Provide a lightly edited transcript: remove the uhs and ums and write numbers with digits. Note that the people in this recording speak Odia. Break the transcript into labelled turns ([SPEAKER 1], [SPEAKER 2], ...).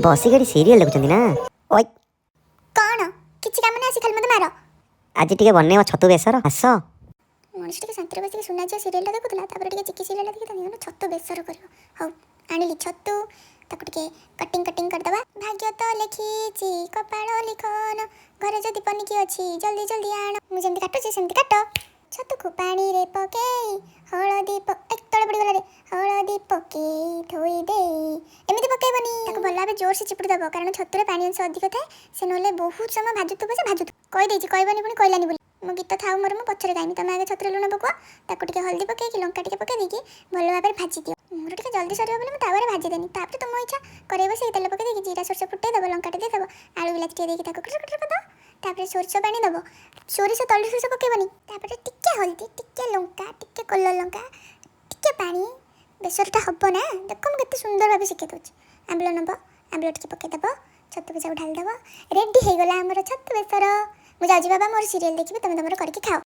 [SPEAKER 1] ବସିକି ଏଠି ସିରିଏଲ୍ ଦେଖୁଛନ୍ତି ନା? ଓଇ।
[SPEAKER 2] କ'ଣ କିଛି କାମ ନାହିଁ, ଆସି ଖାଲି ମୋତେ ମାର।
[SPEAKER 1] ଆଜି ଟିକେ ବନେଇବ ଛତୁ ବେସର, ଆସ।
[SPEAKER 2] ମଣିଷ ଟିକେ ଶାନ୍ତିରେ ବସିକି ସୁନା ଝିଅ ସିରିଏଲଟା ଦେଖୁଥିଲା, ତାପରେ ଟିକେ ଚିକି ସିରିଏଲଟା ଦେଖିଥାନ୍ତି, ଛତୁ ବେସର କରିବ। ହଉ, ଆଣିଲି ଛତୁ, ତାକୁ ଟିକେ କଟିଂ କଟିଂ କରିଦେବା। ଭାଗ୍ୟ ତ ଲେଖିଛି କପାଳ ଲିଖନ, ଘରେ ଯଦି ପନିକି ଅଛି ଜଲ୍ଦି ଜଲ୍ଦି ଆଣ। ମୁଁ ଯେମିତି କାଟୁଛି ସେମିତି କାଟ। ଛତୁକୁ ପାଣିରେ ପକେଇ ହଳଦୀ ଏ ତଳେ ପଡ଼ିଗଲା ରେ। ହଳଦୀ ପକେଇ ଧୋଇ ଦେଇ, ଏମିତି ପକେଇବନି, ତାକୁ ଭଲ ଭାବେ ଜୋରସେ ଚିପୁଡ଼ି ଦେବ, କାରଣ ଛତୁରେ ପାଣି ଅଂଶ ଅଧିକ ଥାଏ। ସେ ନହେଲେ ବହୁତ ସମୟ ଭାଜୁଥିବ, ସେ ଭାଜୁଥିବ। କହିଦେଇଛି, କହିବନି ପୁଣି କହିଲାନି ବୋଲି। ମୋ ଗୀତ ଥାଉ ମୋର, ମୁଁ ପଛରେ ଗାଇମି। ତମେ ଆଗେ ଛତୁରେ ଲୁଣ ପକୁଅ, ତାକୁ ଟିକେ ହଳଦୀ ପକେଇକି ଲଙ୍କା ଟିକେ ପକେଇ ଦେଇକି ଭଲ ଭାବରେ ଭାଜି ଦିଅ। ମୋର ଟିକେ ଜଲ୍ଦି ସରିବ ବୋଲି ମୁଁ ତାୱାରେ ଭାଜିଦେନି। ତାପରେ ତୁମ ଇଚ୍ଛା, କରେଇ ବସେଇ ତେଲ ପକେଇ ଦେଇକି ଜିରା ସୋରିଷ ଫୁଟେଇ ଦେବ, ଲଙ୍କାଟେ ଦେଇଦେବ, ଆଳୁ ବିଲାତି ଟିକେ ଦେଇକି ତାକୁ କୁଟୁର କୁଟୁର କରିଦେବ। ତାପରେ ସୋରିଷ ପାଣି ଦେବ, ସୋରିଷ ତଳି ସୋରିଷ ପକେଇବନି। ତାପରେ ଟିକେ ହଳଦୀ, ଟିକେ ଲଙ୍କା, ଟିକେ କଲର ଲଙ୍କା, ଟିକେ ପାଣି। ବେସରଟା ହବ ନା? ଦେଖ, ମୁଁ କେତେ ସୁନ୍ଦର ଭାବେ ଶିଖେଇ ଦେଉଛି। ଆମ୍ବୁଲ ନେବ, ଆମ୍ବୁଲ ଟିକେ ପକେଇଦେବ, ଛତୁ ଭଜାକୁ ଢାଳିଦେବ। ରେଡ଼ି ହେଇଗଲା ଆମର ଛତୁ ବେସର। ମୁଁ ଯାଉଛି ବାବା, ମୋର ସିରିଏଲ୍ ଦେଖିବି, ତମେ ତମର କରିକି ଖାଅ।